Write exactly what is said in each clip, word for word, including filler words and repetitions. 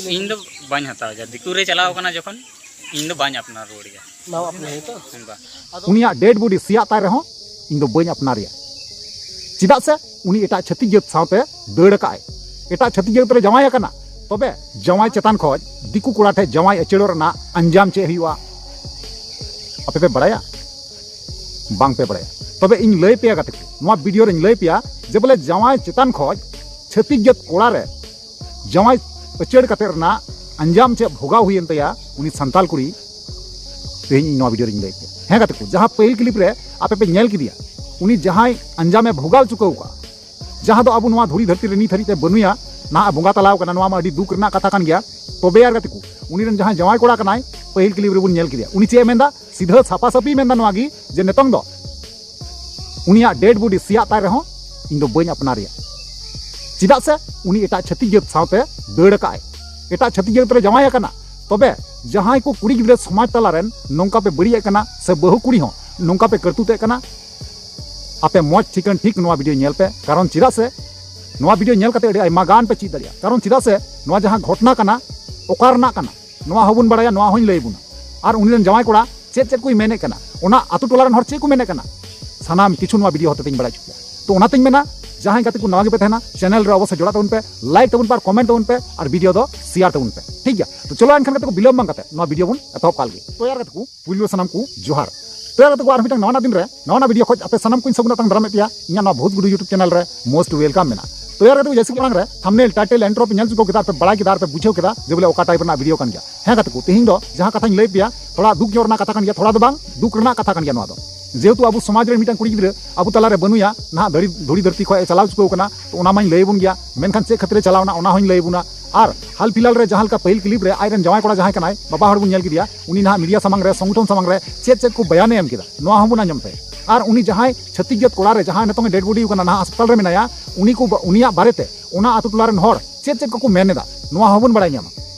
ᱤᱧ ᱫᱚ ᱵᱟᱹᱧ ᱦᱟᱛᱟᱣᱟ, ᱡᱟ ᱫᱤᱠᱩ ᱨᱮ ᱪᱟᱞᱟᱣ ᱠᱟᱱᱟ ᱡᱚᱠᱷᱚᱱ, ᱤᱧ ᱫᱚ ᱵᱟᱹᱧ ᱟᱯᱱᱟᱨ ᱨᱩᱣᱟᱹᱲ ᱜᱮᱭᱟ᱾ ᱱᱟᱣᱟ ᱟᱯᱱᱟᱨ ᱦᱩᱭᱩᱜᱼᱟ᱾ ᱦᱮᱸ ᱵᱟ᱾ ᱩᱱᱤᱭᱟᱜ ᱰᱮᱰ ᱵᱚᱰᱤ ᱥᱮᱭᱟᱜ ᱛᱟᱭ ᱨᱮᱦᱚᱸ ᱤᱧ ᱫᱚ ᱵᱟᱹᱧ ᱟᱯᱱᱟᱨᱮᱭᱟ᱾ ᱪᱮᱫᱟᱜ ᱥᱮ ᱩᱱᱤ ᱮᱴᱟᱜ ᱪᱷᱟᱹᱛᱤᱠ ᱡᱟᱹᱛ ᱥᱟᱶᱛᱮ ᱫᱟᱹᱲ ᱟᱠᱟᱫ ᱟᱭ, ᱮᱴᱟᱜ ᱪᱷᱟᱹᱛᱤᱠ ᱡᱟᱹᱛ ᱨᱮ ᱡᱟᱶᱟᱭ ᱟᱠᱟᱱᱟ᱾ ᱛᱚᱵᱮ ᱡᱟᱶᱟᱭ ᱪᱮᱛᱟᱱ ᱠᱷᱚᱱ ᱫᱤᱠᱩ ᱠᱚᱲᱟ ᱴᱷᱮᱱ ᱡᱟᱶᱟᱭ ᱟᱹᱪᱟᱹᱲᱚᱜ ᱨᱮᱱᱟᱜ ᱟᱧᱡᱟᱢ ᱪᱮᱫ ᱦᱩᱭᱩᱜᱼᱟ? ᱟᱯᱮ ᱯᱮ ᱵᱟᱲᱟᱭᱟ? ᱵᱟᱝ ᱯᱮ ᱵᱟᱲᱟᱭᱟ᱾ ᱛᱚᱵᱮ ᱤᱧ ᱞᱟᱹᱭ ᱯᱮᱭᱟ ᱜᱟᱛᱮ ᱠᱚ, ᱱᱚᱣᱟ ᱵᱷᱤᱰᱤᱭᱳ ᱨᱮᱧ ᱞᱟᱹᱭ ᱯᱮᱭᱟ ᱡᱮ ᱵᱚᱞᱮ ᱡᱟᱶᱟᱭ ᱪᱮᱛᱟᱱ ᱠᱷᱚᱱ ᱪᱷᱟᱹᱛᱤᱠ ᱡᱟᱹᱛ ᱠᱚᱲᱟ ᱨᱮ ᱡᱟᱶᱟᱭ ᱟᱹᱪᱟᱹᱲ ᱠᱟᱛᱮ ᱨᱮᱱᱟᱜ ᱟᱧᱡᱟᱢ ᱪᱮᱫ ᱵᱷᱳᱜᱟᱣ ᱦᱩᱭᱮᱱ ᱛᱟᱭᱟ ᱩᱱᱤ ᱥᱟᱱᱛᱟᱞ ᱠᱩᱲᱤ, ᱛᱮᱦᱮᱧ ᱤᱧ ᱱᱚᱣᱟ ᱵᱷᱤᱰᱤᱭᱳ ᱨᱮᱧ ᱞᱟᱹᱭ ᱯᱮᱭᱟ᱾ ᱦᱮᱸ ᱜᱟᱛᱮ ᱠᱚ, ᱡᱟᱦᱟᱸ ᱯᱟᱹᱦᱤᱞ ᱠᱞᱤᱯ ᱨᱮ ᱟᱯᱮ ᱯᱮ ᱧᱮᱞ ᱠᱮᱫᱮᱭᱟ, ᱩᱱᱤ ᱡᱟᱦᱟᱸᱭ ᱟᱧᱡᱟᱢᱮ ᱵᱷᱳᱜᱟᱣ ᱪᱩᱠᱟᱹᱣ ᱠᱟᱜᱼᱟ, ᱡᱟᱦᱟᱸ ᱫᱚ ᱟᱵᱚ ᱱᱚᱣᱟ ᱫᱷᱩᱲᱤ ᱫᱷᱟᱹᱨᱛᱤ ᱨᱮ ᱱᱤᱛ ᱦᱟᱹᱨᱤᱡ ᱛᱮ ᱵᱟᱹᱱᱩᱭᱟ, ᱱᱟᱦᱟᱜ ᱵᱚᱸᱜᱟ ᱛᱟᱞᱟᱣ ᱠᱟᱱᱟ, ᱱᱚᱣᱟ ᱢᱟ ᱟᱹᱰᱤ ᱫᱩᱠ ᱨᱮᱱᱟᱜ ᱠᱟᱛᱷᱟ ᱠᱟᱱ ᱜᱮᱭᱟ᱾ ᱛᱚᱵᱮ ᱟᱨ ᱜᱟᱛᱮ ᱠᱚ, ᱩᱱᱤ ᱨᱮᱱ ᱡᱟᱦᱟᱸᱭ ᱡᱟᱶᱟᱭ ᱠᱚᱲᱟ ᱠᱟᱱᱟᱭ, ᱯᱟᱹᱦᱤᱞ ᱠᱞᱤᱯ ᱨᱮᱵᱚᱱ ᱧᱮᱞ ᱠᱮᱫᱮᱭᱟ, ᱩᱱᱤ ᱪᱮᱫ ᱮ ᱢᱮᱱᱫᱟ? ᱥᱤᱫᱷᱟᱹ ᱥᱟᱯᱷᱟ ᱥᱟᱹᱯᱷᱤ ᱢᱮᱱᱫᱟ ᱱᱚᱣᱟ ᱜᱮ ᱡᱮ ᱱᱤᱛᱚᱝ ᱫᱚ ᱩᱱᱤᱭᱟᱜ ᱰᱮᱰ ᱵᱚᱰᱤ ᱥᱮᱭᱟᱜ ᱛᱟᱭ ᱨᱮᱦᱚᱸ ᱤᱧ ᱫᱚ ᱵᱟᱹᱧ ᱟᱯᱱᱟᱨᱮᱭᱟ᱾ ᱪᱮᱫᱟᱜ ᱥᱮ ᱩᱱᱤ ᱮᱴᱟᱜ ᱪᱷᱟᱹᱛᱤᱠ ᱡᱟᱹᱛ ᱥᱟᱶᱛᱮ ᱫᱟᱹᱲ ᱟᱠᱟᱫ ᱟᱭ, ᱮᱴᱟᱜ ᱪᱷᱟᱹᱛᱤᱠ ᱡᱟᱹᱛ ᱨᱮ ᱡᱟᱶᱟᱭ ᱟᱠᱟᱱᱟ᱾ ᱛᱚᱵᱮ ᱡᱟᱦᱟᱸᱭ ᱠᱚ ᱠᱩᱲᱤ ᱜᱤᱫᱽᱨᱟᱹ ᱥᱚᱢᱟᱡᱽ ᱛᱟᱞᱟ ᱨᱮᱱ ᱱᱚᱝᱠᱟ ᱯᱮ ᱵᱟᱹᱲᱤᱡ ᱮᱫ ᱠᱟᱱᱟ ᱥᱮ ᱵᱟᱹᱦᱩ ᱠᱩᱲᱤ ᱦᱚᱸ ᱱᱚᱝᱠᱟ ᱯᱮ ᱠᱟᱹᱨᱛᱩᱛᱮᱫ ᱠᱟᱱᱟ, ᱟᱯᱮ ᱢᱚᱡᱽ ᱴᱷᱤᱠᱟᱹᱱ ᱴᱷᱤᱠ ᱱᱚᱣᱟ ᱵᱷᱤᱰᱤᱭᱳ ᱧᱮᱞ ᱯᱮ᱾ ᱠᱟᱨᱚᱱ ᱪᱮᱫᱟᱜ ᱥᱮ ᱱᱚᱣᱟ ᱵᱷᱤᱰᱤᱭᱳ ᱧᱮᱞ ᱠᱟᱛᱮ ᱟᱹᱰᱤ ᱟᱭᱢᱟ ᱜᱟᱱ ᱯᱮ ᱪᱮᱫ ᱫᱟᱲᱮᱭᱟᱜᱼᱟ᱾ ᱠᱟᱨᱚᱱ ᱪᱮᱫᱟᱜ ᱥᱮ ᱱᱚᱣᱟ ᱡᱟᱦᱟᱸ ᱜᱷᱚᱴᱱᱟ ᱠᱟᱱᱟ, ᱚᱠᱟ ᱨᱮᱱᱟᱜ ᱠᱟᱱᱟ, ᱱᱚᱣᱟ ᱦᱚᱸᱵᱚᱱ ᱵᱟᱲᱟᱭᱟ, ᱱᱚᱣᱟ ᱦᱚᱸᱧ ᱞᱟᱹᱭ ᱟᱵᱚᱱᱟ᱾ ᱟᱨ ᱩᱱᱤ ᱨᱮᱱ ᱡᱟᱶᱟᱭ ᱠᱚᱲᱟ ᱪᱮᱫ ᱪᱮᱫ ᱠᱚᱭ ᱢᱮᱱᱮᱫ ᱠᱟᱱᱟ, ᱚᱱᱟ ᱟᱛᱳ ᱴᱚᱞᱟ ᱨᱮᱱ ᱦᱚᱲ ᱪᱮᱫ ᱠᱚ ᱢᱮᱱᱮᱫ ᱠᱟᱱᱟ, ᱥᱟᱱᱟᱢ ᱠᱤᱪᱷᱩ ᱱᱚᱣᱟ ᱵᱷᱤᱰᱤᱭᱳ ᱦᱚᱛᱮᱛᱮᱧ ᱵᱟᱲᱟᱭ ᱦᱚᱪᱚ ᱯᱮᱭᱟ᱾ ᱛᱚ ᱚᱱᱟᱛᱮᱧ ᱢᱮᱱᱟ, ᱡᱟᱦᱟᱸᱭ ᱜᱟᱛᱮ ᱠᱚ ᱱᱟᱣᱟ ᱜᱮᱯᱮ ᱛᱟᱦᱮᱱᱟ, ᱪᱮᱱᱮᱞ ᱨᱮ ᱚᱵᱚᱥᱥᱳᱭ ᱡᱚᱲᱟᱜ ᱛᱟᱵᱚᱱ ᱯᱮ, ᱞᱟᱭᱤᱠ ᱛᱟᱵᱚᱱ ᱯᱮ ᱟᱨ ᱠᱚᱢᱮᱱᱴ ᱛᱟᱵᱚᱱ ᱯᱮ ᱟᱨ ᱵᱷᱤᱰᱤᱭᱳ ᱫᱚ ᱥᱮᱭᱟᱨ ᱛᱟᱵᱚᱱ ᱯᱮ, ᱴᱷᱤᱠ ᱜᱮᱭᱟ? ᱛᱚ ᱪᱚᱞᱚ ᱮᱱᱠᱷᱟᱱ ᱜᱟᱛᱮ ᱠᱚ, ᱵᱤᱞᱚᱢ ᱵᱟᱝ ᱠᱟᱛᱮ ᱱᱚᱣᱟ ᱵᱷᱤᱰᱤᱭᱳ ᱵᱚᱱ ᱮᱛᱚᱦᱚᱵ ᱠᱟᱜ ᱞᱮᱜᱮ᱾ ᱛᱚ ᱭᱟᱨ ᱜᱟᱛᱮ ᱠᱚ, ᱯᱩᱭᱞᱩ ᱥᱟᱱᱟᱢ ᱠᱚ ᱡᱚᱦᱟᱨ᱾ ᱛᱚ ᱭᱟᱨ ᱜᱟᱛᱮ ᱠᱚ, ᱟᱨ ᱢᱤᱫᱴᱟᱝ ᱱᱟᱣᱟ ᱱᱟᱜ ᱫᱤᱱ ᱨᱮ ᱱᱟᱣᱟ ᱱᱟᱜ ᱵᱷᱤᱰᱤᱭᱳ ᱠᱷᱚᱡ ᱟᱯᱮ ᱥᱟᱱᱟᱢ ᱠᱚᱧ ᱥᱟᱹᱜᱩᱱ ᱟᱛᱟᱝ ᱫᱟᱨᱟᱢᱮᱫ ᱯᱮᱭᱟ ᱤᱧᱟᱹᱜ ᱱᱚᱣᱟ ᱵᱷᱩᱛ ᱜᱩᱰᱩ YouTube ᱪᱮᱱᱮᱞ ᱨᱮ most welcome ᱢᱮᱱᱟᱜᱼᱟ᱾ ᱛᱚ ᱭᱟᱨ ᱜᱟᱛᱮ ᱠᱚ, ᱡᱮᱭᱥᱮ ᱠᱤ ᱢᱟᱲᱟᱝ ᱨᱮ ᱛᱷᱟᱢᱵᱱᱮᱞ, ᱴᱟᱭᱴᱮᱞ, ᱤᱱᱴᱨᱳ ᱯᱮ ᱧᱮᱞ ᱪᱩᱠᱟᱹᱣ ᱠᱮᱫᱟ, ᱟᱨ ᱯᱮ ᱵᱟᱲᱟᱭ ᱠᱮᱫᱟ, ᱟᱨ ᱯᱮ ᱵᱩᱡᱷᱟᱹᱣ ᱠᱮᱫᱟ ᱡᱮ ᱵᱚᱞᱮ ᱚᱠᱟ ᱴᱟᱭᱤᱯ ᱨᱮᱱᱟᱜ ᱵᱷᱤᱰᱤᱭᱳ ᱠᱟᱱ ᱜᱮᱭᱟ᱾ ᱦᱮᱸ ᱜᱟᱛᱮ ᱠᱚ, ᱛᱮᱦᱮᱧ ᱫᱚ ᱡᱟᱦᱟᱸ ᱠᱟᱛᱷᱟᱧ ᱞᱟᱹᱭ ᱯᱮᱭᱟ, ᱛᱷᱚᱲᱟ ᱫᱩᱠ ᱧᱚᱜ ᱨᱮᱱᱟᱜ ᱠᱟᱛᱷᱟ ᱠᱟᱱ ᱜᱮᱭᱟ, ᱛᱷᱚᱲᱟ ᱫᱚ ᱵᱟᱝ, ᱫᱩᱠ ᱨᱮᱱᱟᱜ ᱠᱟᱛᱷᱟ ᱠᱟᱱ ᱜᱮᱭᱟ ᱱᱚᱣᱟ ᱫᱚ᱾ ᱡᱮᱦᱮᱛᱩ ᱟᱵᱚ ᱥᱚᱢᱟᱡᱽ ᱨᱮ ᱢᱤᱫᱴᱟᱝ ᱠᱩᱲᱤ ᱜᱤᱫᱽᱨᱟᱹ ᱟᱵᱚ ᱛᱟᱞᱟᱨᱮ ᱵᱟᱹᱱᱩᱭᱟ, ᱱᱟᱦᱟᱜ ᱫᱷᱟᱹᱲᱤ-, ᱫᱷᱩᱲᱤ ᱫᱷᱟᱹᱨᱛᱤ ᱠᱷᱚᱱ ᱮ ᱪᱟᱞᱟᱣ ᱪᱩᱠᱟᱹᱣ ᱠᱟᱱᱟ, ᱛᱚ ᱚᱱᱟ ᱢᱟᱧ ᱞᱟᱹᱭ ᱟᱵᱚᱱ ᱜᱮᱭᱟ, ᱢᱮᱱᱠᱷᱟᱱ ᱪᱮᱫ ᱠᱷᱟᱹᱛᱤᱨ ᱮ ᱪᱟᱞᱟᱣ ᱮᱱᱟ ᱚᱱᱟ ᱦᱚᱸᱧ ᱞᱟᱹᱭ ᱟᱵᱚᱱᱟ᱾ ᱟᱨ ᱦᱟᱞ ᱯᱷᱤᱞᱦᱟᱞ ᱨᱮ ᱡᱟᱦᱟᱸ ᱞᱮᱠᱟ ᱯᱟᱹᱦᱤᱞ ᱠᱞᱤᱯ ᱨᱮ ᱟᱡ ᱨᱮᱱ ᱡᱟᱶᱟᱭ ᱠᱚᱲᱟ ᱡᱟᱦᱟᱸᱭ ᱠᱟᱱᱟᱭ, ᱵᱟᱵᱟ ᱦᱚᱲ ᱵᱚᱱ ᱧᱮᱞ ᱠᱮᱫᱮᱭᱟ, ᱩᱱᱤ ᱱᱟᱦᱟᱜ ᱢᱤᱰᱤᱭᱟ ᱥᱟᱢᱟᱝ ᱨᱮ, ᱥᱚᱝᱜᱚᱴᱷᱚᱱ ᱥᱟᱢᱟᱝ ᱨᱮ ᱪᱮᱫ ᱪᱮᱫ ᱠᱚ ᱵᱟᱭᱟᱱᱮ ᱮᱢ ᱠᱮᱫᱟ, ᱱᱚᱣᱟ ᱦᱚᱸᱵᱚᱱ ᱟᱸᱡᱚᱢ ᱛᱟᱭᱟ᱾ ᱟᱨ ᱩᱱᱤ ᱡᱟᱦᱟᱸᱭ ᱪᱷᱟᱹᱛᱤᱠ ᱡᱟᱹᱛ ᱠᱚᱲᱟ ᱨᱮ ᱡᱟᱦᱟᱸᱭ ᱱᱤᱛᱚᱝ ᱮ ᱰᱮᱰ ᱵᱚᱰᱤ ᱟᱠᱟᱱᱟ, ᱱᱟᱦᱟᱜ ᱦᱟᱥᱯᱟᱛᱟᱞ ᱨᱮ ᱢᱮᱱᱟᱭᱟ, ᱩᱱᱤ ᱠᱚ ᱵᱟ-, ᱩᱱᱤᱭᱟᱜ ᱵᱟᱨᱮᱛᱮ ᱚᱱᱟ ᱟᱛᱳ ᱴᱚᱞᱟ ᱨᱮᱱ ᱦᱚᱲ ᱪᱮᱫ ᱪᱮᱫ ᱠᱚᱠᱚ ᱢᱮᱱ ᱮᱫᱟ, ᱱᱚᱣᱟ ᱦᱚᱸᱵᱚᱱ ᱵᱟᱲᱟᱭ ᱧᱟᱢᱟ᱾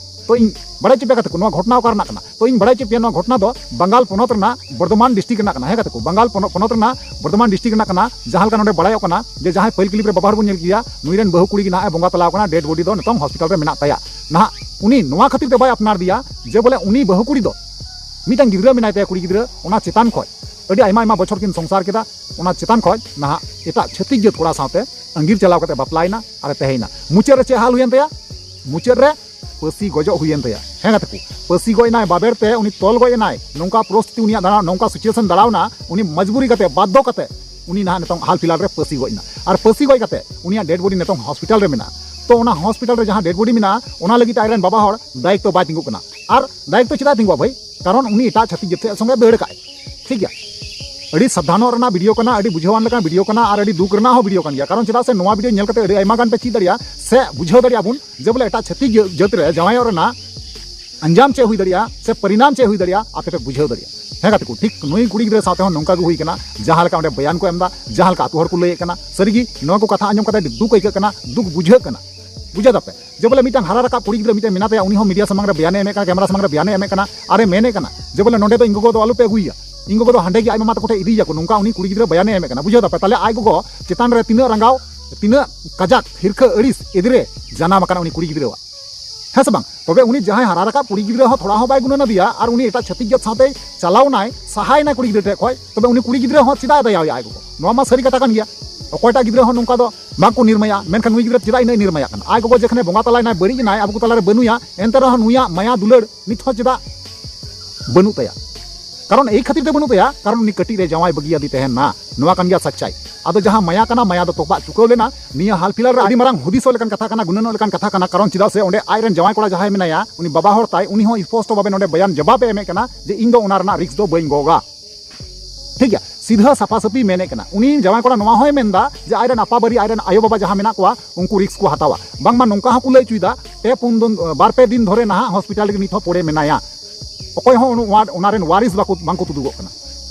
ᱛᱚ ᱤᱧ ᱵᱟᱲᱟᱭ ᱦᱚᱪᱚ ᱯᱮᱭᱟ ᱠᱟᱛᱮ ᱠᱚ, ᱱᱚᱣᱟ ᱜᱷᱚᱴᱚᱱᱟ ᱚᱠᱟ ᱨᱮᱱᱟᱜ ᱠᱟᱱᱟ? ᱛᱚ ᱤᱧ ᱵᱟᱲᱟᱭ ᱦᱚᱪᱚ ᱯᱮᱭᱟ, ᱱᱚᱣᱟ ᱜᱷᱚᱴᱚᱱᱟ ᱫᱚ ᱵᱟᱝᱜᱟᱞ ᱯᱚᱱᱚᱛ ᱨᱮᱱᱟᱜ ᱵᱚᱨᱫᱷᱚᱢᱟᱱ ᱰᱤᱥᱴᱨᱤᱠᱴ ᱨᱮᱱᱟᱜ ᱠᱟᱱᱟ᱾ ᱦᱮᱸ ᱠᱟᱛᱮ ᱠᱚ, ᱵᱟᱝᱜᱟᱞ ᱯᱚᱱᱚᱛ ᱯᱚᱱᱚᱛ ᱨᱮᱱᱟᱜ ᱵᱚᱨᱫᱷᱚᱢᱟᱱ ᱰᱤᱥᱴᱨᱤᱠᱴ ᱨᱮᱱᱟᱜ ᱠᱟᱱᱟ᱾ ᱡᱟᱦᱟᱸ ᱞᱮᱠᱟ ᱱᱚᱰᱮ ᱵᱟᱲᱟᱭᱚᱜ ᱠᱟᱱᱟ ᱡᱮ ᱡᱟᱦᱟᱸᱭ ᱯᱟᱹᱭᱞ ᱠᱞᱤᱯ ᱨᱮ ᱵᱟᱵᱟ ᱦᱚᱲ ᱵᱚᱱ ᱧᱮᱞ ᱠᱮᱭᱟ, ᱱᱩᱭ ᱨᱮᱱ ᱵᱟᱹᱦᱩ ᱠᱩᱲᱤ ᱜᱮ ᱱᱟᱦᱟᱜ ᱮ ᱵᱚᱸᱜᱟ ᱛᱟᱞᱟᱣ ᱠᱟᱱᱟ, ᱰᱮᱰ ᱵᱚᱰᱤ ᱫᱚ ᱱᱤᱛᱚᱝ ᱦᱚᱥᱯᱤᱴᱟᱞ ᱨᱮ ᱢᱮᱱᱟᱜ ᱛᱟᱭᱟ᱾ ᱱᱟᱦᱟᱜ ᱩᱱᱤ ᱱᱚᱣᱟ ᱠᱷᱟᱹᱛᱤᱨ ᱛᱮ ᱵᱟᱭ ᱟᱯᱱᱟᱨ ᱫᱮᱭᱟ ᱡᱮ ᱵᱚᱞᱮ ᱩᱱᱤ ᱵᱟᱹᱦᱩ ᱠᱩᱲᱤ ᱫᱚ ᱢᱤᱫᱴᱟᱝ ᱜᱤᱫᱽᱨᱟᱹ ᱢᱮᱱᱟᱭ ᱛᱟᱭᱟ, ᱠᱩᱲᱤ ᱜᱤᱫᱽᱨᱟᱹ, ᱚᱱᱟ ᱪᱮᱛᱟᱱ ᱠᱷᱚᱡ ᱟᱹᱰᱤ ᱟᱭᱢᱟ ᱟᱭᱢᱟ ᱵᱚᱪᱷᱚᱨ ᱠᱤᱱ ᱥᱚᱝᱥᱟᱨ ᱠᱮᱫᱟ, ᱚᱱᱟ ᱪᱮᱛᱟᱱ ᱠᱷᱚᱡ ᱱᱟᱦᱟᱜ ᱮᱴᱟᱜ ᱪᱷᱟᱹᱛᱤᱠ ᱡᱟᱹᱛ ᱠᱚᱲᱟ ᱥᱟᱶᱛᱮ ᱟᱸᱜᱤᱨ ᱪᱟᱞᱟᱣ ᱠᱟᱛᱮ ᱵᱟᱯᱞᱟᱭᱮᱱᱟ ᱟᱨ ᱮ ᱛᱟᱦᱮᱸᱭᱮᱱᱟ᱾ ᱢᱩᱪᱟᱹᱫ ᱨᱮ ᱪᱮᱫ ᱦᱟᱞ ᱦᱩᱭᱮᱱ ᱛᱟᱭᱟ? ᱢᱩᱪᱟᱹᱫ ᱨᱮ ᱯᱟᱹᱥᱤ ᱜᱚᱡᱚᱜ ᱦᱩᱭᱮᱱ ᱛᱟᱭᱟ᱾ ᱦᱮᱸ ᱜᱟᱛᱮ ᱠᱚ, ᱯᱟᱹᱥᱤ ᱜᱚᱡ ᱮᱱᱟᱭ, ᱵᱟᱵᱮᱨ ᱛᱮ ᱩᱱᱤ ᱛᱚᱞ ᱜᱚᱡ ᱮᱱᱟᱭ᱾ ᱱᱚᱝᱠᱟ ᱯᱚᱨᱤᱥᱛᱷᱤᱛᱤ ᱩᱱᱤᱭᱟᱜ ᱫᱟᱬᱟ, ᱱᱚᱝᱠᱟ ᱥᱤᱪᱩᱭᱮᱥᱚᱱ ᱫᱟᱬᱟᱣᱱᱟ, ᱩᱱᱤ ᱢᱚᱡᱽᱵᱩᱨᱤ ᱠᱟᱛᱮ, ᱵᱟᱫᱽᱫᱷᱚ ᱠᱟᱛᱮ ᱩᱱᱤ ᱱᱟᱦᱟᱜ ᱱᱤᱛᱚᱝ ᱦᱟᱞ ᱯᱷᱤᱞᱦᱟᱞ ᱨᱮ ᱯᱟᱹᱥᱤ ᱜᱚᱡ ᱮᱱᱟ᱾ ᱟᱨ ᱯᱟᱹᱥᱤ ᱜᱚᱡ ᱠᱟᱛᱮ ᱩᱱᱤᱭᱟᱜ ᱰᱮᱰ ᱵᱚᱰᱤ ᱱᱤᱛᱚᱝ ᱦᱚᱥᱯᱤᱴᱟᱞ ᱨᱮ ᱢᱮᱱᱟᱜᱼᱟ᱾ ᱛᱚ ᱚᱱᱟ ᱦᱚᱥᱯᱤᱴᱟᱞ ᱨᱮ ᱡᱟᱦᱟᱸ ᱰᱮᱰ ᱵᱚᱰᱤ ᱢᱮᱱᱟᱜᱼᱟ, ᱚᱱᱟ ᱞᱟᱹᱜᱤᱫ ᱛᱮ ᱟᱡ ᱨᱮᱱ ᱵᱟᱵᱟ ᱦᱚᱲ ᱫᱟᱭᱤᱛᱛᱚ ᱵᱟᱭ ᱛᱤᱸᱜᱩᱜ ᱠᱟᱱᱟ᱾ ᱟᱨ ᱫᱟᱭᱤᱛᱛᱚ ᱪᱮᱫᱟᱜ ᱛᱤᱸᱜᱩᱜᱼᱟ ᱵᱷᱟᱹᱭ? ᱠᱟᱨᱚᱱ ᱩᱱᱤ ᱮᱴᱟᱜ ᱪᱷᱟᱹᱛᱤᱠ ᱡᱟᱹᱛ ᱥᱚᱸᱜᱮ ᱫᱟᱹᱲ ᱠᱟᱜᱼᱟᱭ᱾ ᱴᱷᱤᱠ ᱜᱮᱭᱟ, ᱟᱹᱰᱤ ᱥᱟᱵᱫᱷᱟᱱᱚᱜ ᱨᱮᱱᱟᱜ ᱵᱷᱤᱰᱤᱭᱳ ᱠᱟᱱᱟ, ᱟᱹᱰᱤ ᱵᱩᱡᱷᱟᱹᱣᱟᱱ ᱞᱮᱠᱟᱱ ᱵᱷᱤᱰᱤᱭᱳ ᱠᱟᱱᱟ ᱟᱨ ᱟᱹᱰᱤ ᱫᱩᱠ ᱨᱮᱱᱟᱜ ᱦᱚᱸ ᱵᱷᱤᱰᱤᱭᱳ ᱠᱟᱱ ᱜᱮᱭᱟ᱾ ᱠᱟᱨᱚᱱ ᱪᱮᱫᱟᱜ ᱥᱮ ᱱᱚᱣᱟ ᱵᱷᱤᱰᱤᱭᱳ ᱧᱮᱞ ᱠᱟᱛᱮ ᱟᱹᱰᱤ ᱟᱭᱢᱟ ᱜᱟᱱ ᱯᱮ ᱪᱮᱫ ᱫᱟᱲᱮᱭᱟᱜᱼᱟ ᱥᱮ ᱵᱩᱡᱷᱟᱹᱣ ᱫᱟᱲᱮᱭᱟᱜᱼᱟ ᱵᱚᱱ ᱡᱮ ᱵᱚᱞᱮ ᱮᱴᱟᱜ ᱪᱷᱟᱹᱛᱤᱠ ᱡᱟᱹ-, ᱡᱟᱹᱛ ᱨᱮ ᱡᱟᱶᱟᱭᱚᱜ ᱨᱮᱱᱟᱜ ᱟᱧᱡᱟᱢ ᱪᱮᱫ ᱦᱩᱭ ᱫᱟᱲᱮᱭᱟᱜᱼᱟ ᱥᱮ ᱯᱚᱨᱤᱱᱟᱢ ᱪᱮᱫ ᱦᱩᱭ ᱫᱟᱲᱮᱭᱟᱜᱼᱟ, ᱟᱯᱮ ᱯᱮ ᱵᱩᱡᱷᱟᱹᱣ ᱫᱟᱲᱮᱭᱟᱜᱼᱟ᱾ ᱦᱮᱸ ᱜᱟᱛᱮ ᱠᱚ, ᱴᱷᱤᱠ ᱱᱩᱭ ᱠᱩᱲᱤ ᱜᱤᱫᱽᱨᱟᱹ ᱥᱟᱶᱛᱮ ᱦᱚᱸ ᱱᱚᱝᱠᱟ ᱜᱮ ᱦᱩᱭ ᱠᱟᱱᱟ᱾ ᱡᱟᱦᱟᱸ ᱞᱮᱠᱟ ᱚᱸᱰᱮ ᱵᱚᱭᱟᱱ ᱠᱚ ᱮᱢ ᱮᱫᱟ, ᱡᱟᱦᱟᱸ ᱞᱮᱠᱟ ᱟᱹᱛᱩ ᱦᱚᱲ ᱠᱚ ᱞᱟᱹᱭᱮᱫ ᱠᱟᱱᱟ, ᱥᱟᱹᱨᱤᱜᱮ ᱱᱚᱣᱟ ᱠᱚ ᱠᱟᱛᱷᱟ ᱟᱸᱡᱚᱢ ᱠᱟᱛᱮ ᱟᱹᱰᱤ ᱫᱩᱠ ᱟᱹᱭᱠᱟᱹᱜ ᱠᱟᱱᱟ, ᱫᱩᱠ ᱵᱩᱡᱷᱟᱹᱜ ᱠᱟᱱᱟ᱾ ᱵᱩᱡᱷᱟᱹᱣ ᱫᱟᱯᱮ? ᱡᱮ ᱵᱚᱞᱮ ᱢᱤᱫᱴᱟᱝ ᱦᱟᱨᱟ ᱨᱟᱠᱟᱵ ᱠᱩᱲᱤ ᱜᱤᱫᱽᱨᱟᱹ ᱢᱤᱫᱴᱮᱱ ᱢᱮᱱᱟᱜ ᱛᱟᱭᱟ, ᱩᱱᱤ ᱦᱚᱸ ᱢᱤᱰᱤᱭᱟ ᱥᱟᱢᱟᱝ ᱨᱮ ᱵᱚᱭᱟᱱᱮ ᱮᱢᱮᱫ ᱠᱟᱱᱟ, ᱠᱮᱢᱮᱨᱟ ᱥᱟᱢᱟᱝ ᱨᱮ ᱵᱚᱭᱟᱱᱮ ᱮᱢᱮᱫ ᱠᱟᱱᱟ, ᱟᱨᱮ ᱢᱮᱱᱮᱫ ᱠᱟᱱᱟ ᱡᱮ ᱵᱚᱞᱮ ᱱᱚᱸᱰᱮ ᱫᱚ ᱤᱧ ᱜᱚᱜᱚ ᱫᱚ ᱟᱞᱚᱯᱮ ᱟᱹᱜᱩᱭᱮᱭᱟ, ᱤᱧ ᱜᱚᱜᱚ ᱫᱚ ᱦᱟᱸᱰᱮ ᱜᱮ ᱟᱡ ᱢᱟᱢᱟ ᱛᱟᱠᱚ ᱴᱷᱮᱱ ᱤᱫᱤᱭᱮᱭᱟᱠᱚ, ᱱᱚᱝᱠᱟ ᱩᱱᱤ ᱠᱩᱲᱤ ᱜᱤᱫᱽᱨᱟᱹ ᱵᱚᱭᱟᱱᱮ ᱮᱢᱮᱫ ᱠᱟᱱᱟ᱾ ᱵᱩᱡᱷᱟᱹᱣ ᱫᱟᱯᱮ? ᱛᱟᱦᱞᱮ ᱟᱡ ᱜᱚᱜᱚ ᱪᱮᱛᱟᱱ ᱨᱮ ᱛᱤᱱᱟᱹᱜ ᱨᱟᱸᱜᱟᱣ, ᱛᱤᱱᱟᱹᱜ ᱠᱟᱡᱟᱠ ᱦᱤᱨᱠᱷᱟᱹ ᱟᱹᱲᱤᱥ ᱮᱫᱽᱨᱮ ᱡᱟᱱᱟᱢ ᱟᱠᱟᱱᱟ ᱩᱱᱤ ᱠᱩᱲᱤ ᱜᱤᱫᱽᱨᱟᱹᱣᱟᱜ, ᱦᱮᱸ ᱥᱮ ᱵᱟᱝ? ᱛᱚᱵᱮ ᱩᱱᱤ ᱡᱟᱦᱟᱸᱭ ᱦᱟᱨᱟ ᱨᱟᱠᱟᱵ ᱠᱩᱲᱤ ᱜᱤᱫᱽᱨᱟᱹ ᱦᱚᱸ ᱛᱷᱚᱲᱟ ᱦᱚᱸ ᱵᱟᱭ ᱜᱩᱱᱟᱹᱱ ᱟᱫᱮᱭᱟ ᱟᱨ ᱩᱱᱤ ᱮᱴᱟᱜ ᱪᱷᱟᱹᱛᱤᱠ ᱡᱟᱹᱛ ᱥᱟᱶᱛᱮᱭ ᱪᱟᱞᱟᱣ ᱱᱟᱭ, ᱥᱟᱦᱟᱭ ᱱᱟᱭ ᱠᱩᱲᱤ ᱜᱤᱫᱽᱨᱟᱹ ᱴᱷᱮᱡ ᱠᱷᱚᱡ, ᱛᱚᱵᱮ ᱩᱱᱤ ᱠᱩᱲᱤ ᱜᱤᱫᱽᱨᱟᱹ ᱦᱚᱸ ᱪᱮᱫᱟᱜ ᱮ ᱫᱟᱭᱟᱣᱮᱭᱟ ᱟᱡ ᱜᱚᱜᱚ? ᱱᱚᱣᱟ ᱢᱟ ᱥᱟᱹᱨᱤ ᱠᱟᱛᱷᱟ ᱠᱟᱱ ᱜᱮᱭᱟ᱾ ᱚᱠᱚᱭᱴᱟᱜ ᱜᱤᱫᱽᱨᱟᱹ ᱦᱚᱸ ᱱᱚᱝᱠᱟ ᱫᱚ ᱵᱟᱝᱠᱚ ᱱᱤᱨᱢᱟᱭᱟ, ᱢᱮᱱᱠᱷᱟᱱ ᱱᱩᱭ ᱜᱤᱫᱽᱨᱟᱹ ᱪᱮᱫᱟᱜ ᱤᱱᱟᱹᱜ ᱱᱤᱨᱢᱟᱭᱟᱜ ᱠᱟᱱᱟ? ᱟᱡ ᱜᱚᱜᱚ ᱡᱮᱠᱷᱟᱱᱮ ᱵᱚᱸᱜᱟ ᱛᱟᱞᱟᱭᱱᱟᱭ, ᱵᱟᱹᱲᱤᱡ ᱮᱱᱟᱭ, ᱟᱵᱚ ᱠᱚ ᱛᱟᱞᱟᱨᱮ ᱵᱟᱹᱱᱩᱭᱟ, ᱮᱱᱛᱮ ᱨᱮᱦᱚᱸ ᱱᱩᱭᱟᱜ ᱢᱟᱭᱟ ᱫᱩᱞᱟᱹᱲ ᱱᱤᱛ ᱦᱚᱸ ᱪᱮᱫᱟᱜ ᱵᱟᱹᱱᱩᱜ ᱛᱟᱭᱟ? ᱠᱟᱨᱚᱱ ᱮᱭ ᱠᱷᱟᱹᱛᱤᱨ ᱛᱮ ᱵᱟᱹᱱᱩᱜ ᱛᱟᱭᱟ, ᱠᱟᱨᱚᱱ ᱩᱱᱤ ᱠᱟᱹᱴᱤᱡ ᱨᱮ ᱡᱟᱶᱟᱭ ᱵᱟᱹᱜᱤᱭᱟᱫᱮ ᱛᱟᱦᱮᱱᱟ᱾ ᱱᱚᱣᱟ ᱠᱟᱱ ᱜᱮᱭᱟ ᱥᱟᱪᱪᱟᱭ᱾ ᱟᱫᱚ ᱡᱟᱦᱟᱸ ᱢᱟᱭᱟ ᱠᱟᱱᱟ, ᱢᱟᱭᱟ ᱫᱚ ᱛᱚᱯᱟᱜ ᱪᱩᱠᱟᱹᱣ ᱞᱮᱱᱟ᱾ ᱱᱤᱭᱟᱹ ᱦᱟᱞ ᱯᱷᱤᱞᱦᱟᱞ ᱨᱮ ᱟᱹᱰᱤ ᱢᱟᱨᱟᱝ ᱦᱩᱫᱤᱥᱚᱜ ᱞᱮᱠᱟᱱ ᱠᱟᱛᱷᱟ ᱠᱟᱱᱟ, ᱜᱩᱱᱟᱹᱱᱚᱜ ᱞᱮᱠᱟᱱ ᱠᱟᱛᱷᱟ ᱠᱟᱱᱟ, ᱠᱟᱨᱚᱱ ᱪᱮᱫᱟᱜ ᱥᱮ ᱚᱸᱰᱮ ᱟᱡ ᱨᱮᱱ ᱡᱟᱶᱟᱭ ᱠᱚᱲᱟ ᱡᱟᱦᱟᱸᱭ ᱢᱮᱱᱟᱭᱟ, ᱩᱱᱤ ᱵᱟᱵᱟ ᱦᱚᱲ ᱛᱟᱭ, ᱩᱱᱤ ᱦᱚᱸ ᱥᱯᱚᱥᱴᱚ ᱵᱷᱟᱵᱮ ᱱᱚᱰᱮ ᱵᱚᱭᱟᱱ ᱡᱚᱵᱟᱵ ᱮ ᱮᱢᱮᱫ ᱠᱟᱱᱟ ᱡᱮ ᱤᱧ ᱫᱚ ᱚᱱᱟ ᱨᱮᱱᱟᱜ ᱨᱤᱠᱥ ᱫᱚ ᱵᱟᱹᱧ ᱜᱚᱜᱟ᱾ ᱴᱷᱤᱠ ᱜᱮᱭᱟ, ᱥᱤᱫᱷᱟᱹ ᱥᱟᱯᱷᱟ ᱥᱟᱹᱯᱷᱤ ᱢᱮᱱᱮᱫ ᱠᱟᱱᱟ᱾ ᱩᱱᱤ ᱡᱟᱶᱟᱭ ᱠᱚᱲᱟ ᱱᱚᱣᱟ ᱦᱚᱸᱭ ᱢᱮᱱᱫᱟ ᱡᱮ ᱟᱡ ᱨᱮᱱ ᱟᱯᱟ ᱵᱟᱨᱤ, ᱟᱡ ᱨᱮᱱ ᱟᱭᱳ ᱵᱟᱵᱟ ᱡᱟᱦᱟᱸ ᱢᱮᱱᱟᱜ ᱠᱚᱣᱟ, ᱩᱱᱠᱩ ᱨᱤᱠᱥ ᱠᱚ ᱦᱟᱛᱟᱣᱟ᱾ ᱵᱟᱝᱢᱟ ᱱᱚᱝᱠᱟ ᱦᱚᱸᱠᱚ ᱞᱟᱹᱭ ᱦᱚᱪᱚᱭᱮᱫᱟ, ᱯᱮ ᱯᱩᱱ ᱫᱤᱱ, ᱵᱟᱨ ᱯᱮ ᱫᱤᱱ ᱫᱷᱚᱨᱮ ᱱᱟᱦᱟᱜ ᱦᱚᱥᱯᱤᱴᱟᱞ ᱨᱮᱜᱮ ᱱᱤᱛ ᱦᱚᱸ ᱯᱚᱲᱮ ᱢᱮᱱᱟᱭᱟ᱾ ᱚᱠᱚᱭ ᱦᱚᱸ ᱚᱱᱟ, ᱚᱱᱟ ᱨᱮᱱ ᱣᱟᱨᱤᱥ ᱵᱟᱠᱚ, ᱵᱟᱝᱠᱚ ᱛᱩᱫᱩᱜᱚᱜ ᱠᱟᱱᱟ᱾